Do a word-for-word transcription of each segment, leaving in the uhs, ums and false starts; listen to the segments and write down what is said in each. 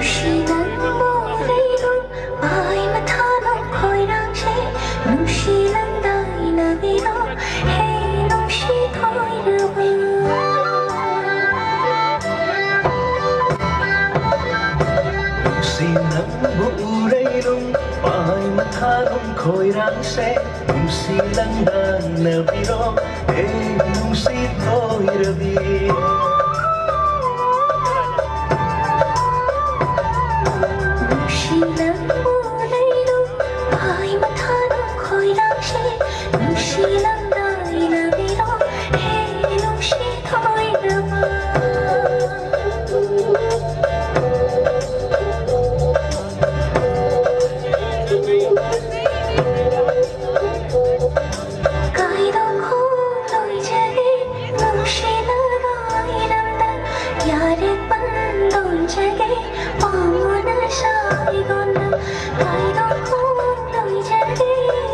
ꯅꯨꯡꯁꯤ ꯅꯪꯕꯨ ꯂꯩꯔꯨ ꯄꯥꯏ ꯃꯊꯥꯅꯨ ꯈꯣꯏꯔꯥꯡꯁꯦ ꯅꯨꯡꯁꯤ ꯅꯪꯗꯥꯏꯅꯕꯤꯔꯣ ꯍꯦ ꯅꯨꯡꯁꯤ ꯊꯣꯏꯔꯕ ꯅꯨꯡꯁꯤ ꯅꯪꯕꯨ ꯎꯔꯩꯔꯨꯝ ꯄꯥꯏ ꯃꯊꯥꯔꯨꯝ ꯈꯣꯏꯔꯥꯡꯁꯦ ꯅꯨꯡꯁꯤ ꯅꯪꯗꯥꯏꯅꯕꯤꯔꯣ ꯍꯦ ꯅꯨꯡꯁꯤ ꯊꯣꯏꯔꯕꯤ ꯅꯨꯡꯁꯤ ꯅꯪꯕꯨ ꯂꯩꯔꯨ ꯄꯥꯏ ꯃꯊꯥꯔꯨꯝ ꯈꯣꯏꯔꯥꯡꯁꯦ ꯅꯨꯡꯁꯤ ꯅꯪꯗꯥꯏꯅꯕꯤꯔꯣ ꯍꯦ ꯅꯨꯡꯁꯤ ꯊꯣꯏꯔꯕ ꯀꯥꯏꯗꯣꯛꯈꯣ ꯂꯣꯏꯖꯒꯦ ꯅꯨꯡꯁꯤꯅ ꯂꯥꯏꯔꯝꯗ ꯌꯥꯔꯦ ꯄꯟꯗꯣꯟꯖꯒꯦ ꯄꯥꯝꯕꯅ ꯁꯥꯏꯒꯣꯟꯗ ꯀꯥꯏꯗꯣꯛꯈꯣ ꯂꯣꯏꯖꯒꯦ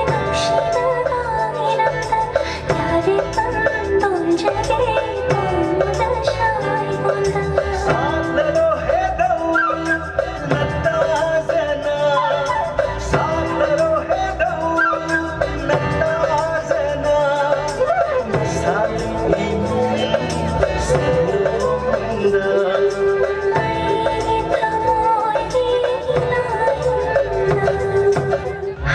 ꯅꯨꯡꯁꯤꯅ ꯂꯥꯏꯔꯝꯗ ꯌꯥꯔꯦ ꯄꯟꯗꯣꯟꯖꯒꯦ ꯄꯥꯝꯕꯅ ꯁꯥꯏꯒꯣꯟꯗ ꯁꯥꯠꯂꯔꯣ ꯍꯦꯗꯧ ꯅꯠꯇꯥꯖꯅ ꯁꯥꯠꯂꯔꯣ ꯍꯦꯗꯧ ꯅꯠꯇꯥꯖꯅ ꯅꯁꯥꯒꯤ ꯏꯃꯨꯡ ꯁꯤꯕꯨꯡꯗ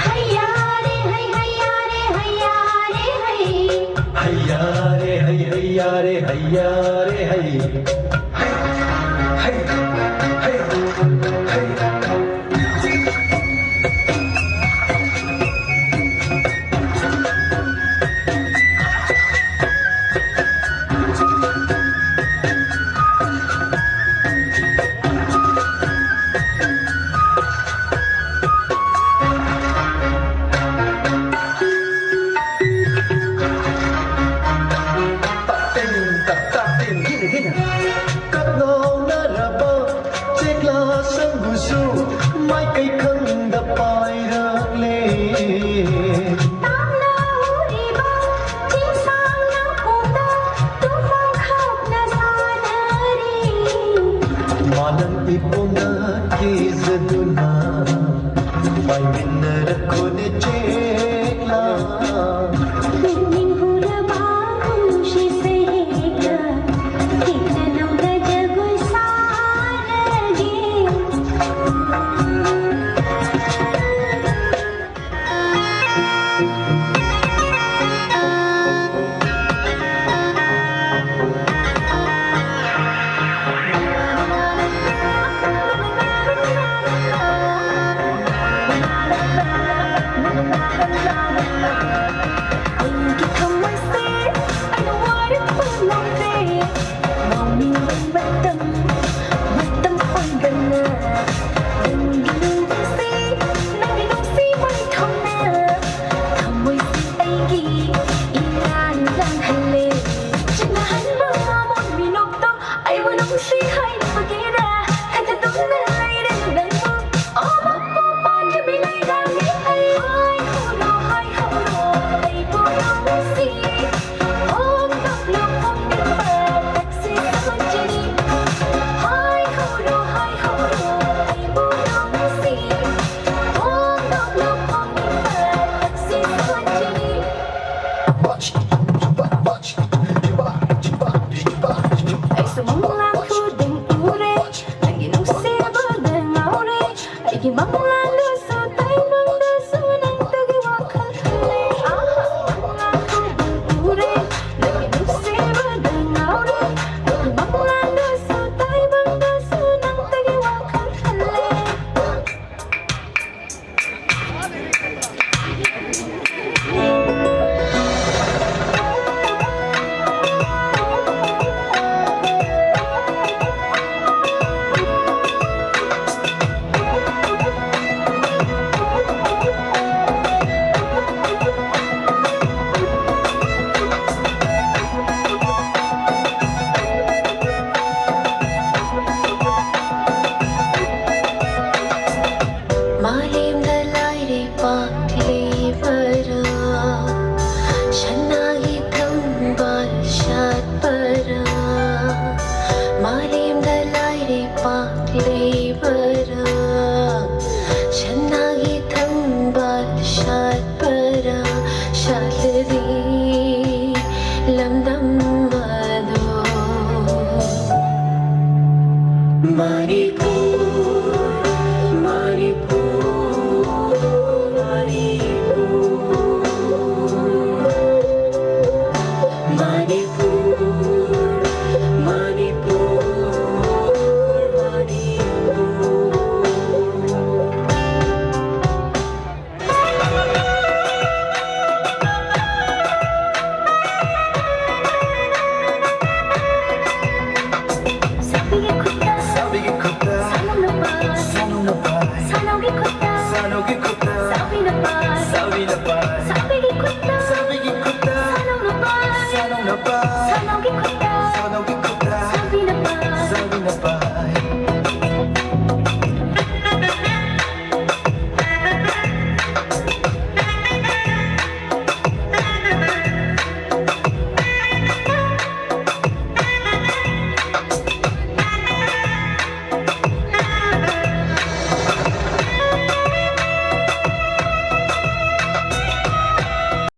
ꯍꯩꯌꯥꯔꯦ ꯍꯩ ꯍꯩꯌꯥꯔꯦ ꯍꯩ ꯍꯩꯌꯥꯔꯦ ꯍꯩ ꯍꯩ ꯍꯩꯌꯥꯔꯦ ꯍꯩ ꯍꯩꯌꯥꯔꯦ ꯍꯩꯌꯥꯔꯦ ꯍꯩ ꯍꯩ ꯍꯩ ꯍꯩ ꯀꯛꯅꯥꯎꯅꯔꯕ ꯆꯦꯛꯂꯥ ꯁꯪꯒꯨꯁꯨ ꯃꯥꯏꯀꯩ ꯈꯪꯗ ꯄꯥꯏꯔꯛꯂꯦ꯫ ꯇꯥꯡꯅ ꯎꯔꯤꯕ ꯆꯤꯡꯁꯥꯡ ꯅꯥꯄꯣꯝꯗ ꯇꯨꯝꯐꯝ ꯈꯛꯅ ꯁꯥꯟꯅꯔꯤ꯫ ꯃꯥꯂꯪ ꯏꯄꯨꯅ ꯀꯤꯖꯗꯨꯅ ꯄꯥꯏꯃꯤꯟꯅꯔꯛꯈꯣꯅꯦ ꯆꯦꯛꯂꯥ꯫ ꯄꯨꯛꯅꯤꯡ ꯍꯨꯔꯕ ꯄꯨꯟꯁꯤꯁꯦ ꯍꯦꯛꯇ ꯍꯦꯛꯇ ꯅꯧꯅ ꯖꯒꯣꯏ ꯁꯥꯔꯒꯦ꯫ ꯂꯩꯕꯔꯥ? ꯁꯅꯥꯒꯤ ꯊꯝꯕꯥꯜ ꯁꯥꯠꯄꯔꯥ? ꯁꯥꯠꯂꯗꯤ ꯂꯝꯗꯝ ꯑꯗꯣ꯫ ꯃꯅꯤꯄꯨꯔ, ꯃꯅꯤꯄꯨꯔ, ꯃꯅꯤꯄꯨꯔ꯫ ꯃꯅꯤꯄꯨꯔ, ꯃꯅꯤꯄꯨꯔ, ꯃꯅꯤꯄꯨꯔ꯫ ꯁꯥꯕꯤꯒꯤ ꯈꯨꯠꯇ, ꯁꯥꯕꯤꯒꯤ ꯈꯨꯠꯇ, ꯁꯥꯅꯧꯅ ꯄꯥꯏ, ꯁꯥꯅꯧꯅ ꯄꯥꯏ, ꯁꯥꯅꯧꯒꯤ ꯈꯨꯠꯇ, ꯁꯥꯅꯧꯒꯤ ꯈꯨꯠꯇ꯫